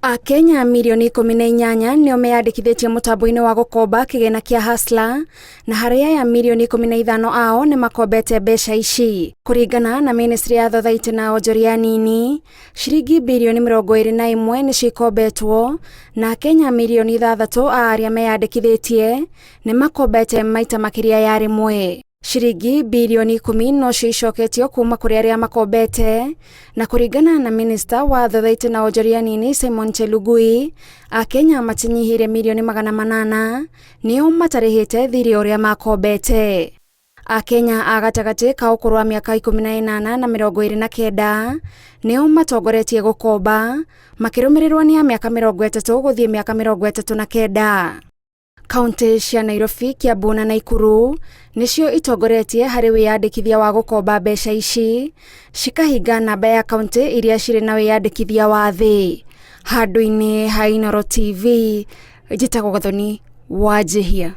Akenya mirioni 18 nĩo meyandĩkithĩtie mũtambo-inĩ wa gũkomba kĩgĩna kĩa Hustler, na harĩ aya mirioni 15 ao nĩ makombete mbeca ici. Kũringana na ministry ya thothaitĩ na onjoria anini, ciringi birioni 21 nĩcio ikombetwo, na Akenya mirioni 6 a arĩa meyandĩkithĩtie nĩ makombete maita makĩria ya rĩmwe. Ciringi birioni 10 nocio icoketio kuma kũrĩ arĩa makombete, na kũringana na minista wa thothaitĩ na onjoria nini Simon Chelugui, Akenya matinyihĩire mirioni 800 nĩo matarĩhĩte thirĩ ũrĩa makombete. Akenya a gatagatĩ ka ũkũrũ wa mĩaka 18 na 29 nĩo matongoretie gũkomba, makĩrũmĩrĩrwo nĩ a mĩaka 30 gũthiĩ mĩaka 39. Kauntĩ cia Nairobi, Kiambu na Naikuru nĩcio itongoretie harĩ wĩyandĩkithia wa gũkomba mbeca ici, cikahinga namba ya kauntĩ iria cirĩ na wĩyandĩkithia wa thĩ. Handũ-inĩ ha Inooro TV, njĩtagwo Gathoni Wanjihia.